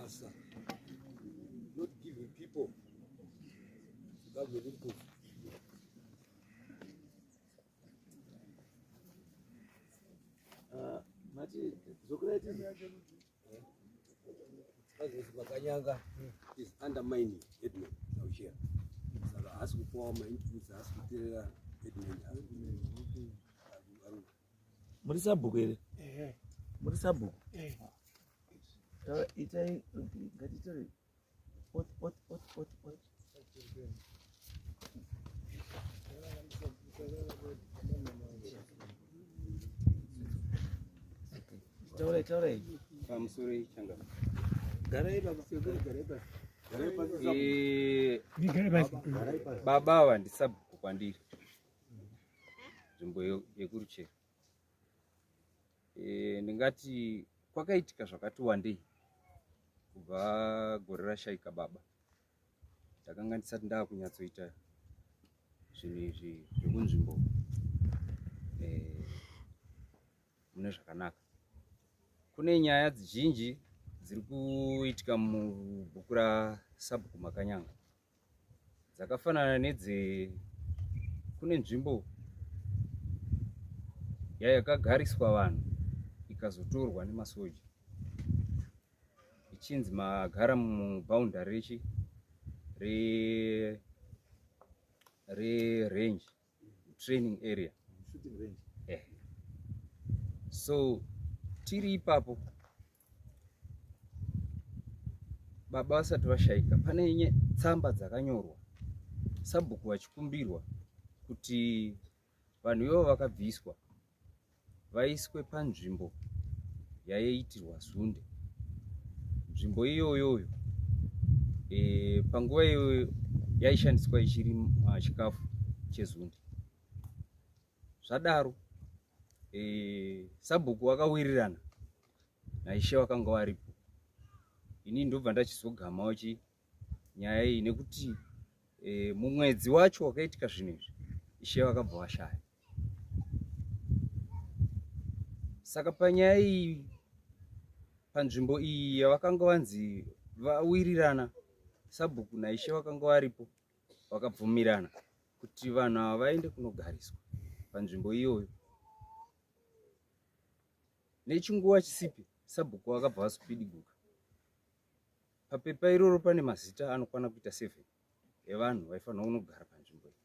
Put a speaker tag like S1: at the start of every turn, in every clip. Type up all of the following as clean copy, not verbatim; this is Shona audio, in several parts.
S1: mabasa, not giving people government input.
S2: Ah, mati dzokerai tizi.
S1: Azvisi Makanyanga is undermining headman Sauchera. Saka haasi kupuwa mainputs, haasi kuteerera headman.
S2: Muri sabhuku here? Muri sabhuku? Itai ngatitore ot ot ot ot ot. Taurai taurai.
S3: Pamusoro changa.
S2: Garai baba. Garai baba.
S3: Eh, baba ava ndisabhuku kwandiri nzvimbo yekuruchero. Eh, ndingati kwakaitika zvakati wandei kubva gore rashaika baba. Ndakanga ndisati ndakunyatsoita zvinhu izvi zvekunzvimbo eh, mune zvakanaka. Kune nyaya dzizhinji dziri kuitika mubhuku raSabhuku Makanyanga dzakafanana nedze kune nzvimbo yakagariswa vanhu ikazotorwa nemasoja ichinzi magara muboundary rechi re re range training area,
S2: shooting range.
S3: Eh. So tiri ipapo, baba vasati vashaika, pane tsamba dzakanyorwa sabhuku vachikumbirwa kuti vanhu ivo vakabviswa vaiswe panzvimbo yaiitirwa zunde. Nzvimbo iyoyoyo e, panguva iyoyo yaishandiswa ichiri chikafu chezunde. Zvadaro e, sabhuku wakawirirana naishe vakanga varipo. Ini ndobva ndachizogamawo chi nyaya iyi nekuti e, mumwedzi wacho wakaitika zvinhu izvi ishe vakabva vashaya. Saka panyaya iyi, panzvimbo iyi yavakanga vanzi vawirirana sabhuku naishe vakanga varipo, vakabvumirana kuti vanhu ava vaende kunogariswa panzvimbo iyoyo. Nechinguva chisipi sabhuku vakabva vasipidiguka. Papepa iroro pane mazita anokwana kuita 7 evanhu vaifanirwa kunogara panzvimbo iyi,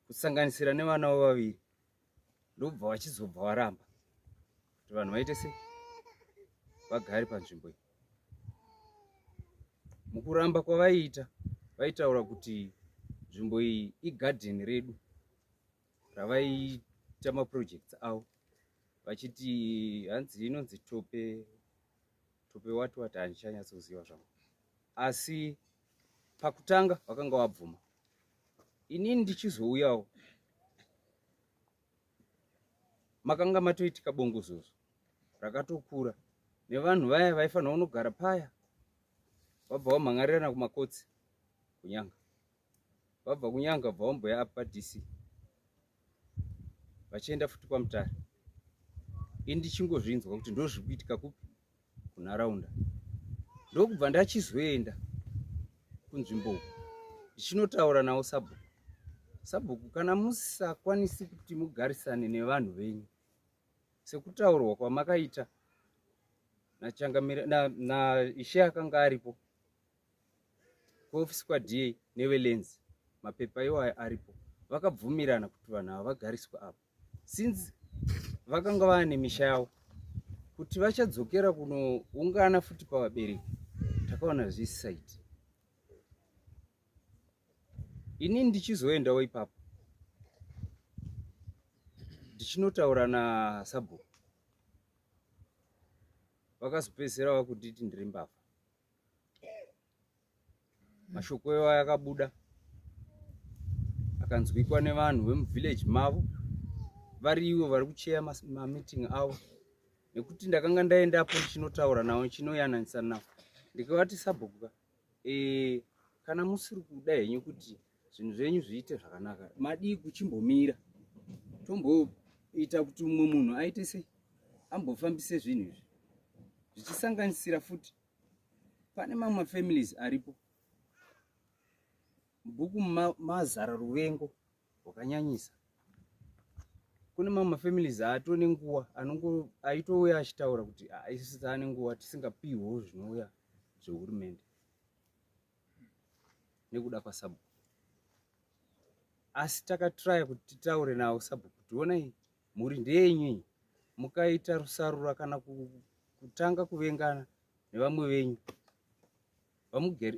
S3: kusanganisira nevana vavo vaviri. Ndobva vachizobva varamba kuti vanhu vaite sei, vagare panzvimbo iyi. Mukuramba kwavaiita, vaitaura kuti nzvimbo iyi igadheni redu ravaiita maprojects avo, vachiti hanzi inonzi tope tope wati wati, handichanyatsoziva zvangu. Asi pakutanga vakanga vabvuma. Inini ndichizouyawo makanga matoitika bongozozo rakatokura nevanhu vaya vaifanira kunogara paya, vabva vamhan'arirana kumakotsi kunyanga, vabva kunyanga bva vamboya apa DC, vachienda futi kwaMutare. Ini ndichingozvinzwa kuti ndozviri kuitika kupi kunharaunda, ndokubva ndachizoenda kunzvimbo uku ndichinotaura nawo sabhuku. Sabhuku, kana musakwanisi kuti mugarisane nevanhu venyu sekutaurwa kwamakaita nachangamire naishe na akanga aripo kuofisi kwaDA nevelenzi, mapepa iwayo aripo, vakabvumirana kuti vanhu ava vagariswe apo since vakanga vaane misha yavo, kuti vachadzokera kunoungana futi pavabereki, takaona zvisisaiti. Inini ndichizoendawo ipapo ndichinotaura nasabhuku, vakazopedzisira vakunditi ndiri mbavha. Mashoko iwayo akabuda akanzwikwa nevanhu vemuvillage mavo vari ivo vari kucheya mameeting avo, nekuti ndakanga ndaendapo ndichinotaura navo, ndichinoyananisa navo, ndikavati, "Sabhuku, e, kana musiri kuda henyu kuti zvinhu zvenyu zviite zvakanaka, madii kuchimbomira tomboita kuti mumwe munhu aite sei, ambofambise zvinhu izvi, zvichisanganisira futi Pane mamwe mafamilies aripo mubhuku mazara ruvengo rwakanyanyisa. Kune mamwe mafamilies aatone nguva anongo aitouya achitaura kuti ah, isusu taane nguva tisingapihwo zvinouya zvehurumende nekuda kwasabhuku. Asi takatraya kuti titaure navo sabhuku kuti onai mhuri ndeyenyu iyi, mukaita rusarura kana kutanga kuvengana nevamwe venyu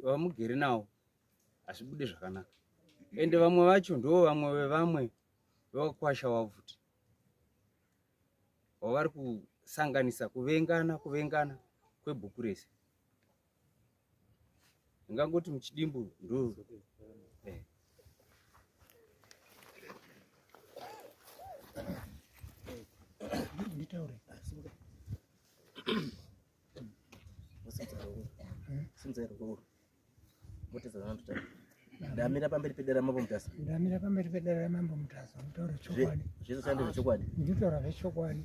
S3: vamugere nawo hazvibude zvakanaka. Ende vamwe vacho ndo vamwe vevamwe vevakwasha wavo futi wavari kusanganisa kuvengana kuvengana kwebhuku rese. Ndingangoti muchidimbu ndo eh.
S4: Nditaure.
S2: Ndamira pamberi pedare ramambo Mutasa.
S4: Ndamira pamberi pedare ramambo Mutasa. Mutaura chokwadi.
S2: Zvese zvandi zvechokwadi.
S4: Nditaura zvechokwadi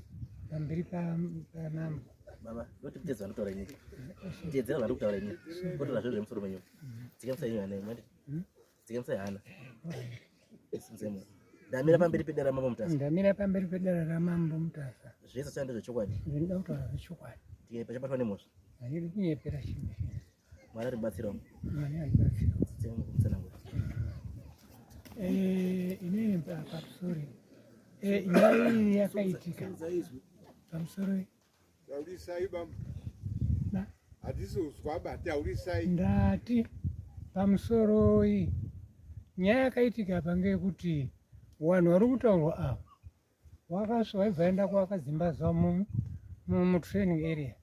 S4: pamberi pamambo.
S2: Baba, ndoti kutedza vanotaura inini. Tedzera vari kutaura inini. Kotora zvinhu zvemusoro menyu. Dzikamisai hana yenyu. Dzikamisai hana. Ndamira pamberi pedare ramambo Mutasa.
S4: Ndamira pamberi pedare ramambo Mutasa.
S2: Zvese zvandi zvechokwadi.
S4: Ndinoda kutaura zvechokwadi.
S2: Ndiye pachabatwa nemhosva.
S4: Handidi kunyepera chinhu.
S2: Mwari aribatsirawo.
S4: Mwari aribatsirawo.
S2: Tsanangura.
S4: Eh, inini pamusoro. Eh, nyaya iyi yakaitika. Pamusoro.
S5: Taurisai bambo. Hatisi kuzwa ba, taurisai.
S4: Ndati pamusoroi. Nyaya yakaitika apa ngeyekuti vanhu vari kutaurwa ava wakasva waibva aenda kwakadzimba zuva mutraining area.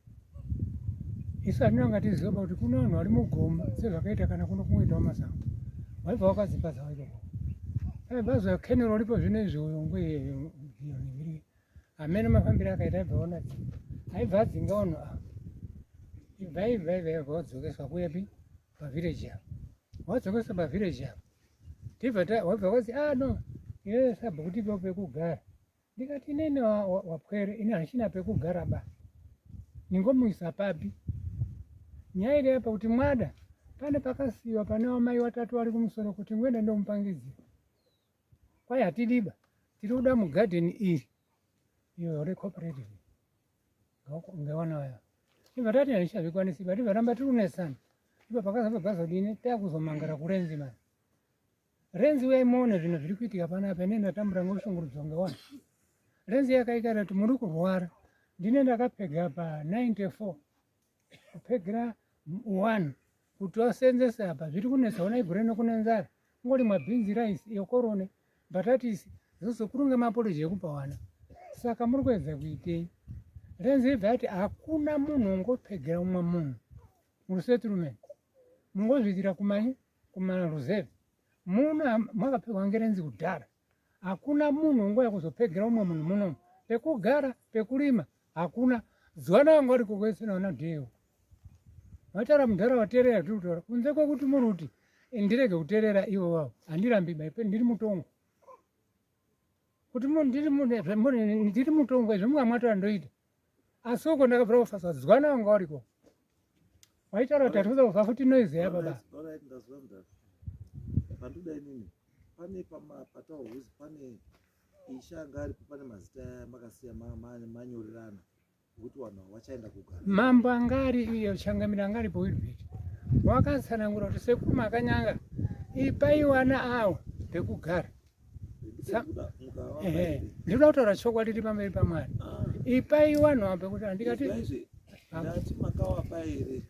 S4: Isu hatina tiziva kuti kune vanhu vari mugomba sezvakaita kana kuno kungoitawo masango. Waibva wakadzimba zuva ikoko. Aibva zuva kenero ripo zvino izvi uyo ngwe hamene mafambiro akaita aibva ona aibva adzinga vanhu ava. Ibva ibva ibva ibva wadzokeswa kuyepi pavillage apa. Wadzokeswa pavillage apa. Tibva wabva wazi ah no iwe sabhuku tipe pekugara. Ndikati inini wapwere ini handichina pekugara ba. Ningomuisa papi. Nyaya iri apa kuti mwada pane pakasiyiwa pane wamai watatu vari kumusoro kuti ngoenda ndomupangidzira. Kwai hatidiba tiri kuda mugadheni iri iyo recooperative ngewana wayo. Ibva tati handichazvikwanisi ba tibva ramba tiri kunesana. Ipa pakazobva pazodini takuzomangara kurenzi mani. Renzi uyai muone zvinhu zviri kuitika panapa ine ndatambura ngoshungurudzwa ngewana. Renzi yakaikara kuti muri kurwara. Ndine ndakapega pa 94 kupegera 1 kuti wasenzese apa zviri kunetsa ona igore nokune nzara. Kungorimwa bhinzi rice iyo korone mbatatisi zvozokurunga maporiji ekupa wana. Saka muri kuedza kuitei? Renzi ibva yati hakuna munhu ungopegera umwe munhu muresettlement. Mungozviitira kumanyi kumaruzevha. Muno makapegwa ngerenzi kudhara. Hakuna munhu ungouya kuzopegera umwe munhu muno. Pekugara, pekurima hakuna. Zuva wanga uri kukwese naona dheu. Vataura mudhara waterera tiri kutaura. Kunze kwekuti muri kuti ndirege kuterera ivo vavo. Handirambi ba ndiri mutongo. Kuti ndiri mutongo izvo mungamwataura ndoita. Asi uko ndakabvira kufasa zwana wanga uriko. Waitaura kuti hatikuza kubva futi noise ya baba.
S6: Alright, ndazwa mudhara. Pandoda inini pane pataurwa pane ishe anga aripo pane mazita makasiya manyorerana kuti vanhu ava vachaenda kugara.
S4: Mambo angari iyo changamire angari poWilbert wakatsanangura kuti sekuru makanyanga ipai wana awo pekugara. Ndinoda kutaura chokwadi tiri pamberi paMwari. Ipai vanhu ava pekugara. Ndikati
S6: ndati makawapa here?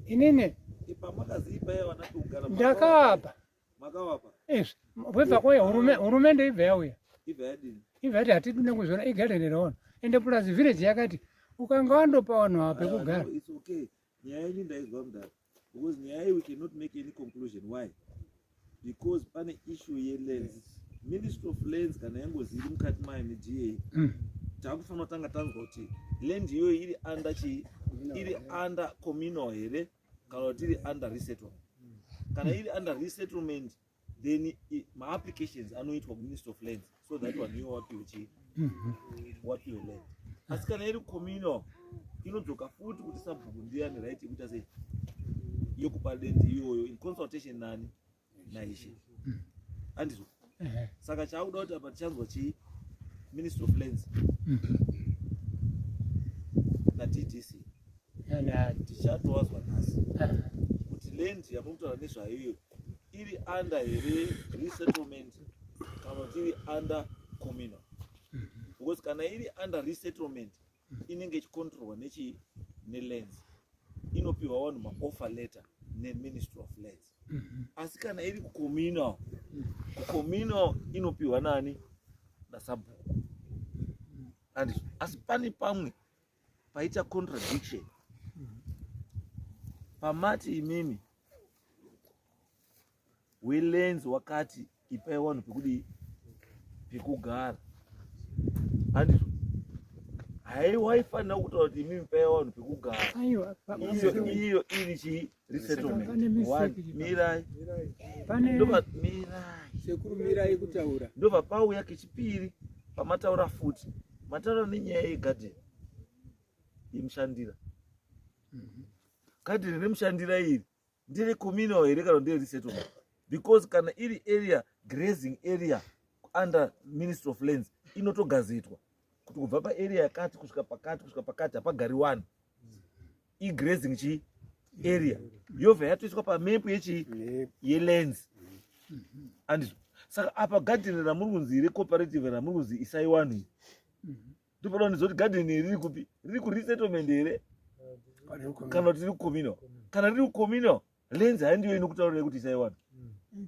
S4: Inini
S6: pamakazi ipai vana pekugara
S4: ndakawapa.
S6: Makawapa?
S4: Izvi webva kwauya hurumende ibva yauya.
S6: Ibva yadini?
S4: Ibva yati hatidi nekuzviona igadheni raona. Ende plus village yakati ukanga wandopa vanhu ava pekugara.
S6: It's okay. Nyaya yenyu ndaizwa mudhara. Because nyaya iyi we cannot make any conclusion. Why? Because pane issue yelands. Ministry of Lands kana yangozi iri mukati mayo neDA. Takufanira kutanga tanzwa kuti land iyoyo iri under chii? Iri under communal here kana kuti iri under resettlement. Kana iri under resettlement then maapplications anoitwa kuMinistry of Lands so that vanhu ivo wapiwe chii? Wapiwe land. Asi kana iri communal inodzoka futi kuti sabhuku ndiye ane right yekuita sei? Yekupa land iyoyo in consultation nani? Naishe. Andizvo? Saka chaakuda kuti apa tichanzwa chii? Ministry of Lands naDDC. Tichatowazwa nhasi kuti land yamuri kutaura nezvayo iyo iri under here resettlement kana kuti iri under communal, because kana iri under resettlement inenge ichicontrolwa nechi nelands, inopiwa vanhu maoffer letter neMinistry of Lands. Asi kana iri kucommunal, kucommunal inopiwa nani? Nasabhuku. Andizvo? Asi pane pamwe paita contradiction pamati imimi welands wakati ipai vanhu pekudii? Pekugara. Handizvo? Haiwaifanira kutaura kuti imimi pai vanhu pekugara.
S4: Aiwa,
S6: Iyo iri chii? Resettlement.
S4: Pane mistake
S6: One,
S4: ipa.
S6: mirai.
S4: Pane
S6: Ndobva mirai.
S1: Sekuru, mirai kutaura.
S6: Ndobva pauya kechipiri pamataura futi, mataura nenyaya yegadheni yemushandira. Gadheni remushandira iri ndere communal here kana ndere resettlement? Because kana iri area, grazing area under Ministry of Lands, inotogazetwa kuti kubva paarea yakati kusvika pakati kusvika pakati hapagari vanhu, igrazing chii? Area. Yobva yatoiswa pamepu yechii? Yelands. Andizvo? Saka apa gadheni ramuri kunzi recooperative, ramuri kunzi isai vanhu iri, ndopada kundizoti gadheni iri riri kupi? Riri kuresettlement here kana kuti riri kucommunal? Kana riri kucommunal, lands handiyo inokutaurirai kuti isai vanhu.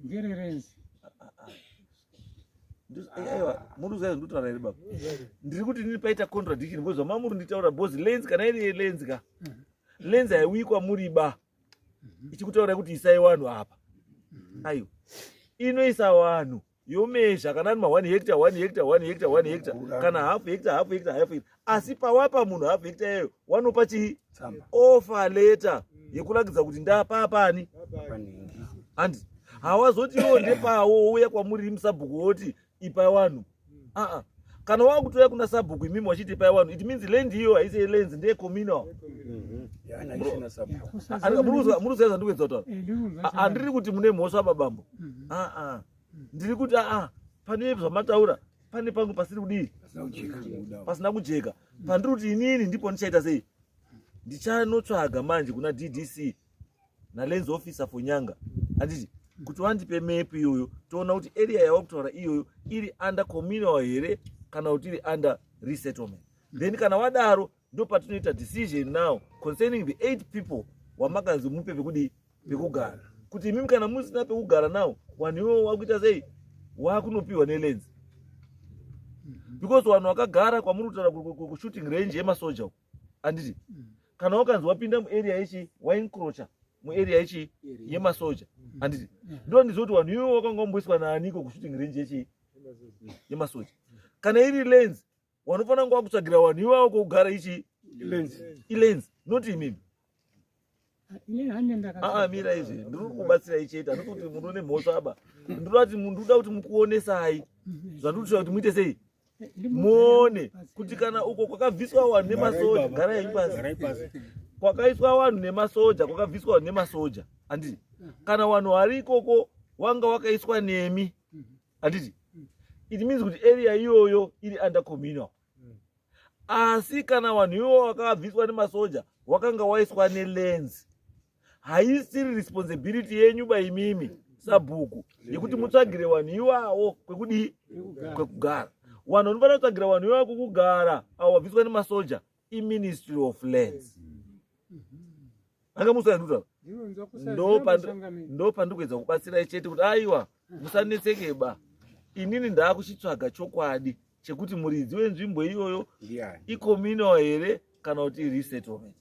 S4: Ngerelands.
S6: Aiwa, muri kuzai ndikutaura here, baba? Ndiri kuti ndini paita contradiction because zvamamuri nditaura, because lands, kana iri yelands ka, lands haiuyi kwamuri ba ichikutaurai kuti isai vanhu apa. Aiwa, inoisa vanhu yomezha kana ari ma1 hectare, 1 hectare, 1 hectare, 1 hectare, kana half hectare, half hectare, half hectare. Asi pawapa munhu half hectare iyoyo, wanopa chii? Offer letter yekurakidza kuti ndapapani. Handi hawazoti iwo ndepawo wouya kwamuri musabhuku woti ipai vanhu. Aa, kana wakutoya kuna sabhuku imimi wachiti ipai vanhu, it means land iyo haisi yelands, ndeyecommunal. Muri kuziva zvandikuedza kutaura? Handiri kuti mune mhosva, babambo. Aa, ndiri kuti aa, pane zvamataura pane pamwe pasiri kudii? Pasina kujeka. Pandiri kuti inini ndipo ndichaita sei? Ndichanotsvaga manje kuna DDC nalands officer for Nyanga, handiti, kuti wandipe mepu iyoyo, toona kuti area yawakutaura iyoyo iri under communal here kana kuti iri under resettlement. Then kana wadaro, ndo patinoita decision now concerning the eight people wamakanzi mupe pekudii? Pekugara. Kuti imimi kana musina pekugara now, vanhu ivovo wakuita sei? Wakunopiwa nelands, because vanhu vakagara kwamuri kutaura kushooting range yemasoja uko, handiti, kana wakanzi wapinda muarea yechi, waencroacha muarea yechi? Yemasoja, handiti? Ndo ndizoti vanhu ivo wakanga wamboiswa naaniko kushooting range yechi? Yemasoja. Kana iri lands, wanofanira kunge wakutsvagira vanhu ivavo kwokugara ichi ilands, not imimi.
S4: Inini hande.
S6: Aa, mira, izvi ndiri kubatsirai chete. Handisi kuti munhu une mhosva aba. Ndinoda kuti munhu, ndoda kuti mukuonesai zvandiri kuti muite sei, muone kuti kana uko kwakabviswa vanhu nemasoja, garai pasi, kwakaiswa vanhu nemasoja, kwakabviswa vanhu nemasoja, handiti? Kana vanhu vari ikoko wanga wakaiswa nemi, handiti, it means kuti area iyoyo iri under communal. Asi kana vanhu ivovo vakabviswa nemasoja wakanga waiswa nelands, haisiri responsibility yenyu baimimi sabhuku yekuti mutsvagire vanhu iwawo kwekudii? Kwekugara. Vanhu vanofanira kutsvagira vanhu ivavo kwekugara avo vabviswa nemasoja iMinistry of Lands. Anga musandutaura, ndo pandiri kuedza kubatsirai chete kuti aiwa, musanetsekeba. Inini ndaakuchitsvaga chokwadi chekuti muridzi wenzvimbo iyoyo icommunal here kana kuti iresettlement.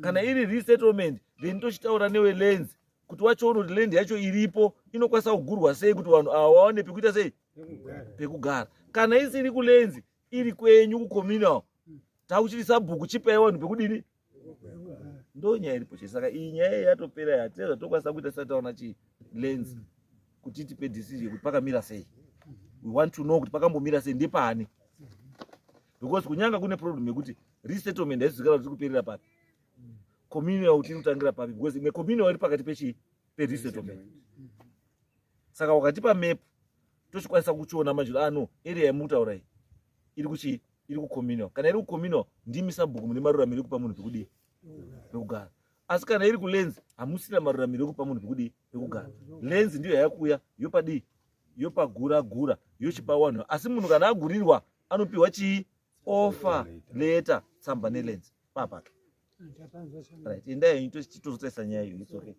S6: Kana iri resettlement, then tochitaura newelands kuti wachiona kuti land yacho iripo inokwanisa kugurwa sei kuti vanhu ava vaone pekuita sei? Pekugara. Kana isiri kulands, iri kwenyu kucommunal, takuchiti sabhuku chipai vanhu pekudini. Ndo nyaya iripo chete. Saka iyi nyaya iyi yatopera, hatina zvatokwanisa kuita tisati taona chi lands kuti tipe decision kuti pakamira sei. We want to know kuti pakambomira sei, ndepani, because kunyanga kune problem yekuti resettlement haisizikanwa kuti kuperera papi. Communal. Communal kuti inotangira papi, because imwe communal iri pakati pechii, peresettlement. Saka wakatipa map, tochikwanisa kuchiona manje kuti, ah no, area yamutaura iyi iri kuchii, iri kucommunal. Kana iri kucommunal, ndimi sabhuku mune maruramiro ekupa munhu pekudii, pekugara. Asi kana iri kulands, hamusina maruramiro ekupa munhu pekudii, pekugara. Lands ndiyo yakuya yopadii, yopagura gura, yochipa wanhu. Asi munhu kana agurirwa anopiwa chii? Offer letter, tsamba nelands papake. Right, endai henyu, tozotarisa nyaya iyo. It's okay.